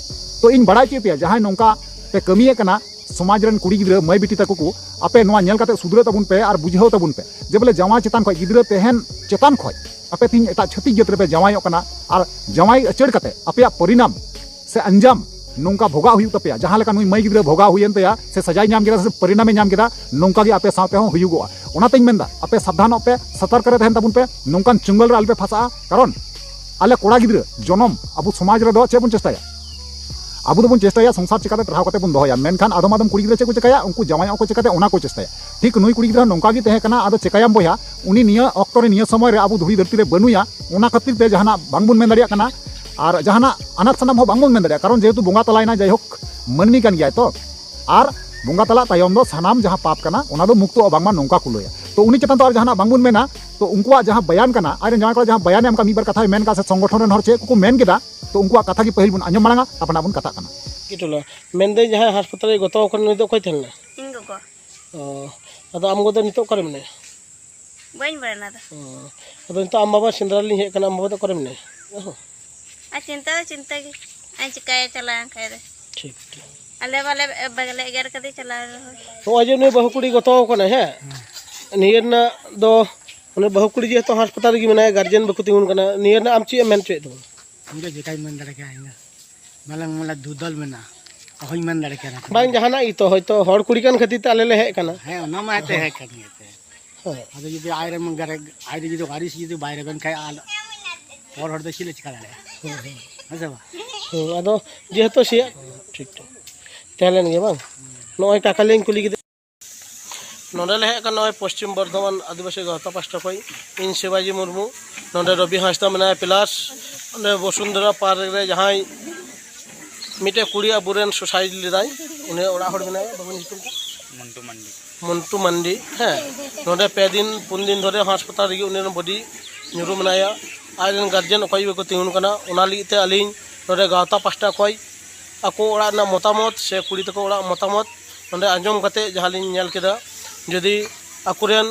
ᱛᱚ ᱤᱧ ᱵᱟᱲᱟᱭ ᱦᱚᱪᱚᱭᱮᱫ ᱯᱮᱭᱟ, ᱡᱟᱦᱟᱸᱭ ᱱᱚᱝᱠᱟ ᱯᱮ ᱠᱟᱹᱢᱤᱭᱮᱫ ᱠᱟᱱᱟ, ᱥᱚᱢᱟᱡᱽ ᱨᱮᱱ ᱠᱩᱲᱤ ᱜᱤᱫᱽᱨᱟᱹ ᱢᱟᱹᱭ ᱵᱤᱴᱤ ᱛᱟᱠᱚ ᱠᱚ, ᱟᱯᱮ ᱱᱚᱣᱟ ᱧᱮᱞ ᱠᱟᱛᱮ ᱥᱩᱫᱷᱨᱟᱹᱜ ᱛᱟᱵᱚᱱ ᱯᱮ ᱟᱨ ᱵᱩᱡᱷᱟᱹᱣ ᱛᱟᱵᱚᱱ ᱯᱮ ᱡᱮ ᱵᱚᱞᱮ ᱡᱟᱶᱟᱭ ᱪᱮᱛᱟᱱ ᱠᱷᱚᱡ, ᱜᱤᱫᱽᱨᱟᱹ ᱛᱟᱦᱮᱱ ᱪᱮᱛᱟᱱ ᱠᱷᱚᱡ ᱟᱯᱮ ᱛᱮᱦᱮᱧ ᱮᱴᱟᱜ ᱪᱷᱟᱹᱛᱤᱠ ᱡᱟᱹᱛ ᱨᱮᱯᱮ ᱡᱟᱶᱟᱭᱚᱜ ᱠᱟᱱᱟ, ᱟᱨ ᱡᱟᱶᱟᱭ ᱟᱹᱪᱟᱹᱲ ᱠᱟᱛᱮ ᱟᱯᱮᱭᱟᱜ ᱯᱚᱨᱤᱱᱟᱢ ᱥᱮ ᱟᱧᱡᱟᱢ ᱱᱚᱝᱠᱟ ᱵᱷᱳᱜᱟᱜ ᱦᱩᱭᱩᱜ ᱛᱟᱯᱮᱭᱟ᱾ ᱡᱟᱦᱟᱸ ᱞᱮᱠᱟ ᱱᱩᱭ ᱢᱟᱹᱭ ᱜᱤᱫᱽᱨᱟᱹ ᱵᱷᱳᱜᱟᱣ ᱦᱩᱭᱮᱱ ᱛᱟᱭᱟ ᱥᱮ ᱥᱟᱡᱟᱭ ᱧᱟᱢ ᱠᱮᱫᱟ ᱥᱮ ᱯᱚᱨᱤᱱᱟᱢᱮ ᱧᱟᱢ ᱠᱮᱫᱟ, ᱱᱚᱝᱠᱟ ᱜᱮ ᱟᱯᱮ ᱥᱟᱶᱛᱮ ᱦᱚᱸ ᱦᱩᱭᱩᱜᱚᱜᱼᱟ᱾ ᱚᱱᱟᱛᱮᱧ ᱢᱮᱱᱫᱟ, ᱟᱯᱮ ᱥᱟᱵᱫᱷᱟᱱᱚᱜ ᱯᱮ, ᱥᱚᱛᱚᱨᱠ ᱨᱮ ᱛᱟᱦᱮᱱ ᱛᱟᱵᱚᱱ ᱯᱮ, ᱱᱚᱝᱠᱟᱱ ᱪᱩᱝᱜᱟᱹᱞ ᱨᱮ ᱟᱞᱚᱯᱮ ᱯᱷᱟᱥᱟᱜᱼᱟ᱾ ᱠᱟᱨᱚᱱ ᱟᱞᱮ ᱠᱚᱲᱟ ᱜᱤᱫᱽᱨᱟᱹ ᱡᱚᱱᱚᱢ ᱟᱵᱚ ᱥᱚᱢᱟᱡᱽ ᱨᱮᱫᱚ ᱪᱮᱫ ᱵᱚᱱ ᱪᱮᱥᱴᱟᱭᱟ? ᱟᱵᱚ ᱫᱚᱵᱚᱱ ᱪᱮᱥᱴᱟᱭᱟ ᱥᱚᱝᱥᱟᱨ ᱪᱤᱠᱟᱛᱮ ᱴᱟᱨᱦᱟᱣ ᱠᱟᱛᱮ ᱵᱚᱱ ᱫᱚᱦᱚᱭᱟ, ᱢᱮᱱᱠᱷᱟᱱ ᱟᱫᱚᱢ ᱟᱫᱚᱢ ᱠᱩᱲᱤ ᱜᱤᱫᱽᱨᱟᱹ ᱪᱮᱫ ᱠᱚ ᱪᱮᱠᱟᱭᱟ? ᱩᱱᱠᱩ ᱡᱟᱶᱟᱭᱚᱜ ᱠᱚ ᱪᱮᱠᱟᱛᱮ, ᱚᱱᱟ ᱠᱚ ᱪᱮᱥᱴᱟᱭᱟ᱾ ᱴᱷᱤᱠ ᱱᱩᱭ ᱠᱩᱲᱤ ᱜᱤᱫᱽᱨᱟᱹ ᱱᱚᱝᱠᱟ ᱜᱮ ᱛᱟᱦᱮᱸ ᱠᱟᱱᱟ᱾ ᱟᱫᱚ ᱪᱮᱠᱟᱭᱟᱢ ᱵᱚᱭᱦᱟ, ᱩᱱᱤ ᱱᱤᱭᱟᱹ ᱚᱠᱛᱚ ᱨᱮ ᱱᱤᱭᱟᱹ ᱥᱚᱢᱚᱭ ᱨᱮ ᱟᱵᱚ ᱫᱷᱩᱲᱤ ᱫᱷᱟᱹᱨᱛᱤ ᱨᱮ ᱵᱟᱹᱱᱩᱭᱟ, ᱚᱱᱟ ᱠᱷᱟᱹᱛᱤᱨ ᱛᱮ ᱡᱟᱦᱟᱱᱟᱜ ᱵᱟᱝᱵᱚᱱ ᱢᱮᱱ ᱫᱟᱲᱮᱭᱟᱜ ᱠᱟᱱᱟ᱾ ᱟᱨ ᱡᱟᱦᱟᱱᱟᱜ ᱟᱱᱟᱴ ᱥᱟᱱᱟᱢ ᱦᱚᱸ ᱵᱟᱝᱵᱚᱱ ᱢᱮᱱ ᱫᱟᱲᱮᱭᱟᱜᱼᱟ, ᱠᱟᱨᱚᱱ ᱡᱮᱦᱮᱛᱩ ᱵᱚᱸᱜᱟ ᱛᱟᱞᱟᱭᱮᱱᱟ, ᱡᱟᱭᱦᱳᱠ ᱢᱟᱹᱱᱢᱤ ᱠᱟᱱ ᱜᱮᱭᱟᱭ ᱛᱚ᱾ ᱟᱨ ᱵᱚᱸᱜᱟ ᱛᱟᱞᱟ ᱛᱟᱭᱚᱢ ᱫᱚ ᱥᱟᱱᱟᱢ ᱡᱟᱦᱟᱸ ᱯᱟᱯ ᱠᱟᱱᱟ, ᱚᱱᱟ ᱫᱚ ᱢᱩᱠᱛᱚᱜᱼᱟ, ᱵᱟᱝᱢᱟ ᱱᱚᱝᱠᱟ ᱠᱚ ᱞᱟᱹᱭᱟ᱾ ᱛᱚ ᱩᱱᱤ ᱪᱮᱛᱟᱱ ᱫᱚ ᱟᱨ ᱡᱟᱦᱟᱱᱟᱜ ᱵᱟᱝᱵᱚᱱ ᱢᱮᱱᱟ᱾ ᱛᱚ ᱩᱱᱠᱩᱣᱟᱜ ᱡᱟᱦᱟᱸ ᱵᱟᱭᱟᱱ ᱠᱟᱱᱟ, ᱟᱡᱨᱮᱱ ᱡᱟᱶᱟᱭ ᱠᱚᱲᱟ ᱡᱟᱦᱟᱸ ᱵᱟᱭᱟᱱᱮ ᱮᱢ ᱠᱟᱜ, ᱢᱤᱫ ᱵᱟᱨ ᱠᱟᱛᱷᱟᱭ ᱢᱮᱱ ᱠᱟᱜ ᱥᱮ ᱥᱚᱝᱜᱚᱴᱷᱚᱱ ᱨᱮᱱ ᱦᱚᱲ ᱪᱮᱫ ᱠᱚᱠᱚ ᱢᱮᱱ ᱠᱮᱫᱟ, ᱛᱚ ᱩᱱᱠᱩᱣᱟᱜ ᱠᱟᱛᱷᱟ ᱜᱮ ᱯᱟᱹᱦᱤᱞ ᱵᱚᱱ ᱟᱸᱡᱚᱢ ᱢᱟᱲᱟᱝᱟ, ᱛᱟᱨᱯᱚᱨᱮ ᱟᱵᱚ ᱵᱚᱱ ᱠᱟᱛᱷᱟᱜ ᱠᱟᱱᱟ᱾ ᱴᱚᱞᱟ ᱢᱮᱱᱫᱟᱹᱧ, ᱡᱟᱦᱟᱸᱭ ᱦᱟᱥᱯᱟᱛᱟᱞ ᱨᱮ ᱜᱚᱛᱚ ᱟᱠᱟᱱ, ᱩᱱᱤ ᱫᱚ ᱚᱠᱚᱭ ᱛᱟᱦᱮᱸ ᱞᱮᱱᱟ? ᱤᱧ ᱜᱚᱜᱚ᱾ ᱚ, ᱟᱫᱚ ᱟᱢ ᱜᱚ ᱫᱚ ᱱᱤᱛᱚᱜ ᱚᱠᱟᱨᱮ ᱢᱮᱱᱟᱭᱟ? ᱵᱟᱹᱧ ᱵᱟᱲᱟᱭᱟ ᱚᱱᱟ ᱫᱚ᱾ ᱚ, ᱟᱫᱚ ᱱᱤᱛᱚᱜ ᱟᱢ ᱵᱟᱵᱟ ᱥᱮᱸᱫᱽᱨᱟ ᱞᱤᱧ ᱦᱮᱡ ᱟᱠᱟᱱᱟ, ᱟᱢ ᱵᱟᱵᱟ ᱫᱚ ᱚᱠᱟᱨᱮ ᱢᱮᱱᱟᱭᱟ? ᱚᱦᱚ᱾ ᱟᱨ ᱪᱤᱱᱛᱟᱹ ᱫᱚ ᱪᱤᱱᱛᱟᱹ ᱜᱮ, ᱟᱨ ᱪᱤᱠᱟᱹᱭᱟ ᱪᱟᱞᱟᱣᱮᱱ ᱠᱷᱟᱡ ᱫᱚ᱾ ᱴᱷᱤᱠ, ᱴᱷᱤᱠ᱾ ᱟᱞᱮ ᱵᱟᱞᱮ, ᱵᱟᱞᱮ ᱮᱜᱮᱨ ᱠᱟᱫᱮ ᱪᱟᱞᱟᱣ ᱨᱮᱦᱚᱸ᱾ ᱱᱚᱜᱼᱚᱭ ᱡᱮ ᱱᱩᱭ ᱵᱟᱹᱦᱩ ᱠᱩᱲᱤ ᱜᱚᱛᱚ ᱟᱠᱟᱱᱟᱭ, ᱦᱮᱸ? ᱦᱮᱸ᱾ ᱱᱤᱭᱟᱹ ᱨᱮᱱᱟᱜ ᱫᱚ, ᱩᱱᱤ ᱵᱟᱹᱦᱩ ᱠᱩᱲᱤ ᱡᱮᱦᱮᱛᱩ ᱦᱟᱥᱯᱟᱛᱟᱞ ᱨᱮᱜᱮ ᱢᱮᱱᱟᱭᱟ, ᱜᱟᱨᱡᱮᱱ ᱵᱟᱠᱚ ᱛᱤᱸᱜᱩᱱ ᱠᱟᱱᱟ, ᱱᱤᱭᱟᱹ ᱨᱮᱱᱟᱜ ᱟᱢ ᱪᱮᱫ ᱮᱢ ᱢᱮᱱ ᱦᱚᱪᱚᱭᱮᱫ ᱛᱟᱵᱚᱱᱟ? ᱤᱧ ᱫᱚ ᱪᱮᱠᱟᱧ ᱢᱮᱱ ᱫᱟᱲᱮ ᱠᱮᱭᱟ, ᱤᱧ ᱫᱚ ᱵᱟᱞᱟᱝ ᱢᱟᱱᱮ ᱫᱩᱫᱚᱞ ᱢᱮᱱᱟᱜᱼᱟ, ᱚᱦᱚᱧ ᱢᱮᱱ ᱫᱟᱲᱮ ᱠᱮᱭᱟ ᱚᱱᱟ ᱠᱚᱫᱚ᱾ ᱵᱟᱝ, ᱡᱟᱦᱟᱱᱟᱜ ᱜᱮᱛᱚ, ᱦᱚᱭᱛᱚ ᱦᱚᱲ ᱠᱩᱲᱤ ᱠᱟᱱ ᱠᱷᱟᱹᱛᱤᱨ ᱛᱮ ᱟᱞᱮ ᱞᱮ ᱦᱮᱡ ᱟᱠᱟᱱᱟ᱾ ᱦᱮᱸ, ᱚᱱᱟ ᱢᱟ ᱮᱱᱛᱮ ᱦᱮᱸ᱾ ᱦᱮᱡ ᱠᱟᱱ ᱜᱮ ᱮᱱᱛᱮ᱾ ᱦᱮᱸ᱾ ᱟᱫᱚ ᱡᱩᱫᱤ ᱟᱡ ᱨᱮᱱ ᱜᱟᱨᱮ-, ᱟᱡ ᱨᱮ ᱡᱩᱫᱤ ᱣᱟᱨᱤᱥ ᱡᱩᱫᱤ ᱵᱟᱭ ᱨᱮᱵᱮᱱ ᱠᱷᱟᱡ, ᱟᱨ ᱦᱚᱲ, ᱦᱚᱲ ᱫᱚ ᱪᱮᱫ ᱞᱮ ᱪᱤᱠᱟ ᱫᱟᱲᱮᱭᱟᱜᱼᱟ? ᱦᱮᱸ, ᱦᱮᱸ᱾ ᱦᱮᱸ ᱥᱮ ᱵᱟᱝ? ᱦᱮᱸ, ᱟᱫᱚ ᱡᱮᱦᱮᱛᱩ ᱥᱮᱭᱟᱜ ᱴᱷᱤᱠ, ᱴᱷᱤᱠ᱾ ᱛᱟᱦᱮᱸ ᱞᱮᱱ ᱜᱮ ᱵᱟᱝ? ᱱᱚᱜᱼᱚᱭ ᱠᱟᱠᱟ ᱞᱤᱧ ᱠᱩᱞᱤ ᱠᱮᱫᱮ᱾ ᱱᱚᱰᱮ ᱞᱮ ᱦᱮᱡ ᱟᱠᱟᱱᱟ ᱱᱚᱜᱼᱚᱭ ᱯᱚᱥᱪᱤᱢ ᱵᱚᱨᱫᱷᱚᱢᱟᱱ ᱟᱹᱫᱤᱵᱟᱹᱥᱤ ᱜᱟᱶᱛᱟ ᱯᱟᱥᱴᱟ ᱠᱷᱚᱱ᱾ ᱤᱧ ᱥᱤᱵᱟᱡᱤ ᱢᱩᱨᱢᱩ, ᱱᱚᱰᱮ ᱨᱚᱵᱤ ᱦᱟᱸᱥᱫᱟ ᱢᱮᱱᱟᱭᱟ, plus ᱚᱸᱰᱮ ᱵᱚᱥᱩᱱᱫᱷᱚᱨᱟ ᱯᱟᱨᱠ ᱨᱮ ᱡᱟᱦᱟᱸᱭ ᱢᱤᱫᱴᱮᱡ ᱠᱩᱲᱤ ᱟᱵᱚᱨᱮᱱ suicide ᱞᱮᱫᱟᱭ, ᱩᱱᱤ ᱚᱲᱟᱜ ᱦᱚᱲ ᱢᱮᱱᱟᱭᱟ, ᱵᱟᱹᱵᱩ ᱧᱩᱛᱩᱢ ᱠᱚ? ᱢᱚᱱᱴᱩ ᱢᱟᱱᱰᱤ᱾ ᱢᱚᱱᱴᱩ ᱢᱟᱱᱰᱤ, ᱦᱮᱸ, ᱱᱚᱰᱮ ᱯᱮ ᱫᱤᱱ ᱯᱩᱱ ᱫᱤᱱ ᱫᱷᱚᱨᱮ ᱦᱟᱥᱯᱟᱛᱟᱞ ᱨᱮᱜᱮ ᱩᱱᱤ ᱨᱮᱱ body ᱧᱩᱨᱩ ᱢᱮᱱᱟᱭᱟ᱾ ᱟᱡ ᱨᱮᱱ guardian ᱚᱠᱚᱭ ᱜᱮ ᱵᱟᱠᱚ ᱛᱤᱸᱜᱩᱱ ᱠᱟᱱᱟ᱾ ᱚᱱᱟ ᱞᱟᱹᱜᱤᱫ ᱛᱮ ᱟᱹᱞᱤᱧ ᱱᱚᱰᱮ ᱜᱟᱶᱛᱟ ᱯᱟᱥᱴᱟ ᱠᱷᱚᱱ ᱟᱠᱚ ᱚᱲᱟᱜ ᱨᱮᱱᱟᱜ ᱢᱚᱛᱟᱢᱚᱛ ᱥᱮ ᱠᱩᱲᱤ ᱛᱟᱠᱚ ᱚᱲᱟᱜ ᱢᱚᱛᱟᱢᱚᱛ ᱱᱚᱰᱮ ᱟᱸᱡᱚᱢ ᱠᱟᱛᱮ ᱡᱟᱦᱟᱸ ᱞᱤᱧ ᱧᱮᱞ ᱠᱮᱫᱟ, ᱡᱩᱫᱤ ᱟᱠᱚᱨᱮᱱ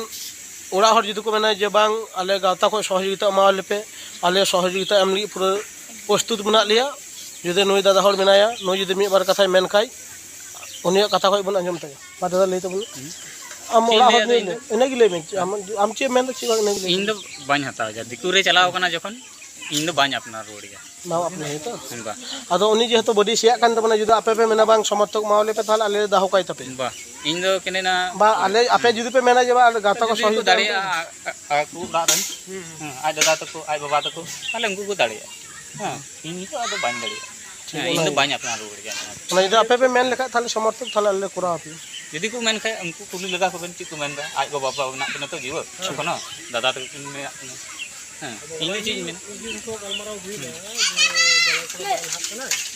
ᱚᱲᱟᱜ ᱦᱚᱲ ᱡᱩᱫᱤ ᱠᱚ ᱢᱮᱱᱟ ᱡᱮ, "ᱵᱟᱝ, ᱟᱞᱮ ᱜᱟᱶᱛᱟ ᱠᱷᱚᱱ ᱥᱚᱦᱚᱡᱳᱜᱤᱛᱟ ᱮᱢᱟᱣᱟᱞᱮ ᱯᱮ, ᱟᱞᱮ ᱥᱚᱦᱚᱡᱳᱜᱤᱛᱟ ᱮᱢ ᱞᱟᱹᱜᱤᱫ ᱯᱩᱨᱟᱹ ᱯᱨᱚᱥᱛᱩᱛ ᱢᱮᱱᱟᱜ ᱞᱮᱭᱟ", ᱡᱩᱫᱤ ᱱᱩᱭ ᱫᱟᱫᱟ ᱦᱚᱲ ᱢᱮᱱᱟᱭᱟ, ᱱᱩᱭ ᱡᱩᱫᱤ ᱢᱤᱫ ᱵᱟᱨ ᱠᱟᱛᱷᱟᱭ ᱢᱮᱱ ᱠᱷᱟᱡ, ᱩᱱᱤᱭᱟᱜ ᱠᱟᱛᱷᱟ ᱠᱷᱚᱱ ᱵᱚᱱ ᱟᱸᱡᱚᱢ ᱛᱟᱭᱟ᱾ ᱢᱟ ᱫᱟᱫᱟ, ᱞᱟᱹᱭ ᱛᱟᱵᱚᱱ ᱢᱮ᱾ ᱟᱢ ᱪᱮᱫ ᱚᱲᱟᱜ ᱦᱚᱲ ᱞᱟᱹᱭᱟ ᱞᱟᱹᱭ ᱫᱚ ᱢᱮ, ᱤᱧ ᱫᱚ? ᱤᱱᱟᱹᱜᱮ ᱞᱟᱹᱭ ᱢᱮ᱾ ᱟᱢ, ᱟᱢ ᱪᱮᱫ ᱮᱢ ᱢᱮᱱᱫᱟ, ᱪᱮᱫ ᱵᱟᱝ, ᱤᱱᱟᱹᱜᱮ ᱞᱟᱹᱭ ᱤᱧ ᱢᱮ᱾ ᱫᱚ ᱵᱟᱹᱧ ᱦᱟᱛᱟᱣ ᱜᱮᱭᱟ᱾ ᱫᱤᱠᱩ ᱨᱮ ᱪᱟᱞᱟᱣ ᱠᱟᱱᱟ ᱡᱚᱠᱷᱚᱱ, ᱤᱧ ᱫᱚ ᱵᱟᱹᱧ ᱟᱯᱱᱟᱨ ᱨᱩᱣᱟᱹᱲ ᱜᱮᱭᱟ᱾ ᱵᱟᱢ ᱟᱯᱱᱟᱨ ᱜᱮᱭᱟ ᱛᱚ? ᱵᱟ᱾ ᱟᱫᱚ ᱩᱱᱤ ᱡᱮᱦᱮᱛᱩ ᱵᱟᱹᱰᱤ ᱥᱮᱭᱟᱜ ᱠᱟᱱ ᱛᱟᱵᱚᱱᱟ, ᱡᱩᱫᱤ ᱟᱯᱮ ᱯᱮ ᱢᱮᱱᱟ, "ᱵᱟᱝ, ᱥᱚᱢᱚᱨᱛᱷᱚᱠ ᱮᱢᱟᱣᱟᱞᱮ ᱯᱮ", ᱛᱟᱦᱚᱞᱮ ᱟᱞᱮ ᱞᱮ ᱫᱚᱦᱚ ᱠᱟᱭ ᱛᱟᱯᱮᱭᱟ᱾ ᱵᱟ, ᱤᱧ ᱫᱚ ᱠᱮᱱᱮ ᱱᱟ ᱵᱟ, ᱟᱞᱮ, ᱟᱯᱮ ᱡᱩᱫᱤ ᱯᱮ ᱢᱮᱱᱟ ᱡᱮ, "ᱵᱟᱝ, ᱟᱞᱮ ᱜᱟᱶᱛᱟ ᱠᱚ ᱡᱩᱫᱤ ᱠᱚ ᱥᱚᱦᱚᱡᱳᱜᱤᱛᱟ ᱫᱟᱲᱮᱭᱟᱜᱼᱟ, ᱮᱢ ᱯᱮ", ᱟ-, ᱟ-, ᱟᱠᱚ ᱚᱲᱟᱜ ᱨᱮᱱ, ᱦᱩᱸ, ᱦᱩᱸ᱾ ᱦᱮᱸ, ᱟᱡ ᱫᱟᱫᱟ ᱛᱟᱠᱚ, ᱟᱡ ᱵᱟᱵᱟ ᱛᱟᱠᱚ, ᱛᱟᱦᱚᱞᱮ ᱩᱱᱠᱩ ᱠᱚ ᱫᱟᱲᱮᱭᱟᱜᱼᱟ᱾ ᱦᱮᱸ, ᱤᱧ ᱱᱤᱛᱚᱜ ᱟᱫᱚ ᱵᱟᱹᱧ ᱫᱟᱲᱮᱭᱟᱜᱼᱟ᱾ ᱴᱷᱤᱠ, ᱦᱮᱸ, ᱤᱧ ᱫᱚ ᱚᱱᱟᱜᱮ᱾ ᱵᱟᱹᱧ ᱟᱯᱱᱟᱨ ᱨᱩᱣᱟᱹᱲ ᱜᱮᱭᱟ ᱱᱚᱣᱟ ᱫᱚ᱾ ᱚᱱᱟ ᱡᱩᱫᱤ ᱟᱯᱮ ᱯᱮ ᱢᱮᱱ ᱞᱮᱠᱷᱟᱡ, ᱛᱟᱦᱚᱞᱮ ᱥᱚᱢᱚᱨᱛᱷᱚᱠ ᱛᱟᱦᱚᱞᱮ ᱟᱞᱮ ᱞᱮ ᱠᱚᱨᱟᱣ ᱟᱯᱮᱭᱟ᱾ ᱡᱩᱫᱤ ᱠᱚ ᱢᱮᱱ ᱠᱷᱟᱡ, ᱩᱱᱠᱩ ᱠᱩᱞᱤ ᱞᱮᱜᱟ ᱠᱚᱵᱮᱱ ᱪᱮᱫ ᱠᱚ ᱢᱮᱱᱫᱟ᱾ ᱟᱡ ᱜᱚ ᱵᱟᱵᱟ ᱢᱮᱱᱟᱜ ᱠᱤᱱᱟ ᱛᱚ ᱡᱤᱣᱮᱫ ᱮᱠᱷᱚᱱᱳ, ᱫᱟᱫᱟ ᱛᱟᱠᱚ ᱠᱤᱱ ᱢᱮᱱᱟᱜ ᱠᱤᱱᱟ᱾ ᱦᱮᱸ, ᱤᱧ ᱫᱚ ᱪᱮᱫ ᱤᱧ ᱢᱮᱱᱟ?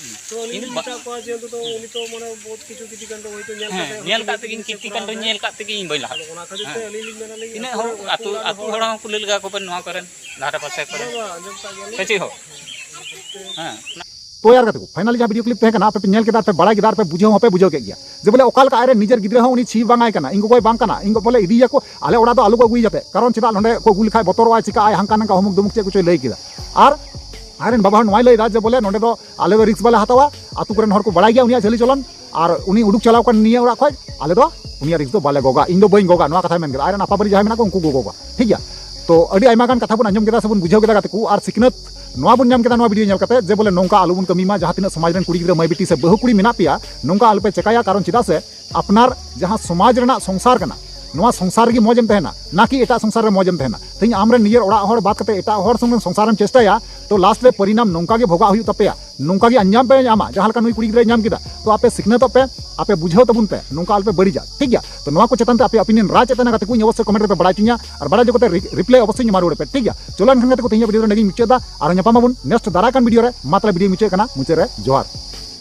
ᱦᱩᱸ᱾ ᱛᱚ ᱟᱹᱞᱤᱧ ᱤᱧ ᱞᱤᱧ ᱵᱟ- ᱢᱮᱛᱟ ᱠᱚᱣᱟ ᱡᱮ ᱚᱱᱛᱚ ᱢᱚᱱᱮ ᱵᱚᱦᱩᱛ ᱠᱤᱪᱷᱩ ᱠᱤᱛᱤ ᱠᱟᱱᱰᱚ ᱦᱚᱭᱛᱳ ᱧᱮᱞ ᱦᱮᱸ, ᱠᱟᱛᱮ ᱧᱮᱞ ᱦᱚᱭᱛᱳ ᱠᱟᱜ ᱛᱮᱜᱮ ᱤᱧ ᱠᱤᱛᱤ ᱠᱟᱱᱰᱚ ᱧᱮᱞ ᱠᱟᱜ ᱛᱮᱜᱮ ᱤᱧ ᱵᱟᱹᱧ ᱞᱟᱦᱟᱜ᱾ ᱟᱫᱚ ᱚᱱᱟ ᱠᱷᱟᱹᱛᱤᱨ ᱛᱮ ᱦᱮᱸ᱾ ᱟᱹᱞᱤᱧ ᱞᱤᱧ ᱢᱮᱱᱟ, ᱞᱤᱧ ᱛᱤᱱᱟᱹᱜ ᱦᱚᱲ ᱟᱹᱛᱩ ᱦᱚᱲ ᱦᱚᱸ ᱠᱩᱞᱤ ᱞᱮᱜᱟ ᱠᱚᱵᱮᱱ ᱱᱚᱣᱟ ᱠᱚᱨᱮᱱ ᱫᱷᱟᱨᱮ ᱯᱟᱥᱮ ᱠᱚᱨᱮ᱾ ᱵᱟᱝ, ᱵᱟᱝ, ᱟᱸᱡᱚᱢ ᱠᱟᱜ ᱜᱮᱭᱟᱞᱤᱧ᱾ ᱥᱮ ᱪᱮᱫ ᱦᱚᱸ? ᱦᱮᱸ᱾ ᱛᱚ ᱭᱟᱨ ᱜᱟᱛᱮ ᱠᱚ, finally ᱡᱟᱦᱟᱸ video clip ᱛᱟᱦᱮᱸ ᱠᱟᱱᱟ, ᱟᱯᱮ ᱯᱮ ᱧᱮᱞ ᱠᱮᱫᱟ, ᱟᱨ ᱯᱮ ᱵᱟᱲᱟᱭ ᱠᱮᱫᱟ, ᱟᱨ ᱯᱮ ᱵᱩᱡᱷᱟᱹᱣ ᱦᱚᱸᱯᱮ ᱵᱩᱡᱷᱟᱹᱣ ᱠᱮᱫ ᱜᱮᱭᱟ, ᱡᱮ ᱵᱚᱞᱮ ᱚᱠᱟ ᱞᱮᱠᱟ ᱟᱡᱨᱮᱱ ᱱᱤᱡᱮᱨ ᱜᱤᱫᱽᱨᱟᱹ ᱦᱚᱸ ᱩᱱᱤ ᱪᱷᱤ ᱵᱟᱝ ᱟᱭ ᱠᱟᱱᱟ, ᱤᱧ ᱜᱚᱜᱚᱭ ᱵᱟᱝ ᱠᱟᱱᱟ, ᱤᱧ ᱜᱚᱜᱚ ᱵᱚᱞᱮ ᱤᱫᱤᱭᱮᱭᱟᱠᱚ, ᱟᱞᱮ ᱚᱲᱟᱜ ᱫᱚ ᱟᱞᱚ ᱠᱚ ᱟᱹᱜᱩᱭ ᱡᱟᱛᱮ, ᱠᱟᱨᱚᱱ ᱪᱮᱫᱟᱜ ᱱᱚᱸᱰᱮ ᱠᱚ ᱟᱹᱜᱩ ᱞᱮᱠᱷᱟᱡ ᱵᱚᱛᱚᱨᱚᱜᱼᱟᱭ, ᱪᱤᱠᱟᱹᱜᱼᱟᱭ, ᱦᱟᱱᱠᱟ ᱱᱟᱝᱠᱟ ᱦᱚᱢᱩᱠ ᱫᱩᱢᱩᱠ ᱪᱮᱫ ᱠᱚᱪᱚᱭ ᱞᱟᱹᱭ ᱠᱮᱫᱟ᱾ ᱟᱨ ᱟᱡᱨᱮᱱ ᱵᱟᱵᱟ ᱦᱚᱸ ᱱᱚᱣᱟᱭ ᱞᱟᱹᱭᱫᱟ ᱡᱮ ᱵᱚᱞᱮ ᱱᱚᱸᱰᱮ ᱫᱚ ᱟᱞᱮ ᱫᱚ risk ᱵᱟᱞᱮ ᱦᱟᱛᱟᱣᱟ, ᱟᱹᱛᱩ ᱠᱚᱨᱮᱱ ᱦᱚᱲ ᱠᱚ ᱵᱟᱲᱟᱭ ᱜᱮᱭᱟ ᱩᱱᱤᱭᱟᱜ ᱪᱟᱹᱞᱤ ᱪᱚᱞᱚᱱ, ᱟᱨ ᱩᱱᱤ ᱩᱰᱩᱠ ᱪᱟᱞᱟᱣ ᱠᱟᱱ ᱱᱤᱭᱟᱹ ᱚᱲᱟᱜ ᱠᱷᱚᱡ, ᱟᱞᱮ ᱫᱚ ᱩᱱᱤᱭᱟᱜ risk ᱫᱚ ᱵᱟᱞᱮ ᱜᱚᱜᱟ, ᱤᱧ ᱫᱚ ᱵᱟᱹᱧ ᱜᱚᱜᱟ, ᱱᱚᱣᱟ ᱠᱟᱛᱷᱟᱭ ᱢᱮᱱ ᱠᱮᱫᱟ᱾ ᱟᱡᱨᱮᱱ ᱟᱯᱟᱵᱟᱨᱤ ᱡᱟᱦᱟᱸᱭ ᱢᱮᱱᱟᱜ ᱠᱚ ᱩᱱᱠᱩ ᱠᱚ ᱜᱚᱜᱟ, ᱴᱷᱤᱠ ᱜᱮᱭᱟ᱾ ᱛᱚ ᱟᱹᱰᱤ ᱟᱭᱢᱟ ᱜᱟᱱ ᱠᱟᱛᱷᱟ ᱵᱚᱱ ᱟᱸᱡᱚᱢ ᱠᱮᱫᱟ ᱥᱮ ᱵᱚᱱ ᱵᱩᱡᱷᱟᱹᱣ ᱠᱮᱫᱟ ᱜᱟᱛᱮ ᱠᱚ, ᱟᱨ ᱥᱤᱠᱷᱱᱟᱹᱛ ᱱᱚᱣᱟ ᱵᱚᱱ ᱧᱟᱢ ᱠᱮᱫᱟ ᱱᱚᱣᱟ video ᱧᱮᱞ ᱠᱟᱛᱮ, ᱡᱮ ᱵᱚᱞᱮ ᱱᱚᱝᱠᱟ ᱟᱞᱚ ᱵᱚᱱ ᱠᱟᱹᱢᱤ ᱢᱟ, ᱡᱟᱦᱟᱸ ᱛᱤᱱᱟᱹᱜ ᱥᱚᱢᱟᱡᱽ ᱨᱮᱱ ᱠᱩᱲᱤ ᱜᱤᱫᱽᱨᱟᱹ ᱢᱟᱹᱭ ᱵᱤᱴᱤ ᱥᱮ ᱵᱟᱹᱦᱩ ᱠᱩᱲᱤ ᱢᱮᱱᱟᱜ ᱯᱮᱭᱟ, ᱱᱚᱝᱠᱟ ᱟᱞᱚ ᱯᱮ ᱪᱮᱠᱟᱭᱟ, ᱠᱟᱨᱚᱱ ᱪᱮᱫᱟᱜ ᱥᱮ ᱟᱯᱱᱟᱨ ᱡᱟᱦᱟᱸ ᱥᱚᱢᱟᱡᱽ ᱨᱮᱱᱟᱜ ᱥᱚᱝᱥᱟᱨ ᱠᱟᱱᱟ, ᱱᱚᱣᱟ ᱥᱚᱝᱥᱟᱨ ᱨᱮᱜᱮ ᱢᱚᱡᱽ ᱮᱢ ᱛᱟᱦᱮᱱᱟ, ᱱᱟ ᱠᱤ ᱮᱴᱟᱜ ᱥᱚᱝᱥᱟᱨ ᱨᱮ ᱢᱚᱡᱽ ᱮᱢ ᱛᱟᱦᱮᱱᱟ᱾ ᱛᱮᱦᱮᱧ ᱟᱢᱨᱮᱱ ᱱᱤᱡᱮᱨ ᱚᱲᱟᱜ ᱦᱚᱲ ᱵᱟᱫ ᱠᱟᱛᱮ ᱮᱴᱟᱜ ᱦᱚᱲ ᱥᱚᱸᱜᱮ ᱥᱚᱝᱥᱟᱨ ᱮᱢ ᱪᱮᱥᱴᱟᱭᱟ, ᱛᱚ last ᱨᱮ ᱯᱚᱨᱤᱱᱟᱢ ᱱᱚᱝᱠᱟ ᱜᱮ ᱵᱷᱳᱜᱟᱜ ᱦᱩᱭᱩᱜ ᱛᱟᱯᱮᱭᱟ, ᱱᱚᱝᱠᱟ ᱜᱮ ᱟᱧᱡᱟᱢ ᱯᱮ ᱧᱟᱢᱟ, ᱡᱟᱦᱟᱸ ᱞᱮᱠᱟ ᱱᱩᱭ ᱠᱩᱲᱤ ᱜᱤᱫᱽᱨᱟᱹᱭ ᱧᱟᱢ ᱠᱮᱫᱟ᱾ ᱛᱚ ᱟᱯᱮ ᱥᱤᱠᱷᱱᱟᱹᱛᱚᱜ ᱯᱮ, ᱟᱯᱮ ᱵᱩᱡᱷᱟᱹᱣ ᱛᱟᱵᱚᱱ ᱯᱮ, ᱱᱚᱝᱠᱟ ᱟᱞᱚ ᱯᱮ ᱵᱟᱹᱲᱤᱡᱟ, ᱴᱷᱤᱠ ᱜᱮᱭᱟ? ᱛᱚ ᱱᱚᱣᱟ ᱠᱚ ᱪᱮᱛᱟᱱ ᱛᱮ ᱟᱯᱮ opinion ᱨᱟᱭ ᱪᱮᱛᱟᱱ ᱨᱮ ᱜᱟᱛᱮ ᱠᱚ ᱤᱧ ᱚᱵᱚᱥᱥᱳᱭ comment ᱨᱮᱯᱮ ᱵᱟᱲᱟᱭ ᱦᱚᱪᱚᱧᱟ, ᱟᱨ ᱵᱟᱲᱟᱭ ᱦᱚᱪᱚ ᱠᱟᱛᱮ ᱨᱤ-, reply ᱚᱵᱚᱥᱥᱳᱭ ᱤᱧ ᱮᱢᱟ ᱨᱩᱣᱟᱹᱲ ᱟᱯᱮ, ᱴᱷᱤᱠ ᱜᱮᱭᱟ? ᱪᱚᱞᱚ ᱮᱱᱠᱷᱟᱱ ᱜᱟᱛᱮ ᱠᱚ ᱛᱮᱦᱮᱧᱟᱜ video ᱫᱚ ᱱᱚᱸᱰᱮ ᱜᱤᱧ ᱢᱩᱪᱟᱹᱫ ᱫᱟ, ᱟᱨᱦᱚᱸ ᱧᱟᱯᱟᱢ ᱟᱵᱚᱱ next ᱫᱟᱨᱟᱭ ᱠᱟᱱ video ᱨᱮ᱾ ᱢᱟ ᱛᱟᱦᱞᱮ video ᱢᱩᱪᱟᱹᱫ ᱠᱟᱱᱟ, ᱢᱩᱪᱟᱹᱫ ᱨᱮ ᱡᱚᱦᱟᱨ᱾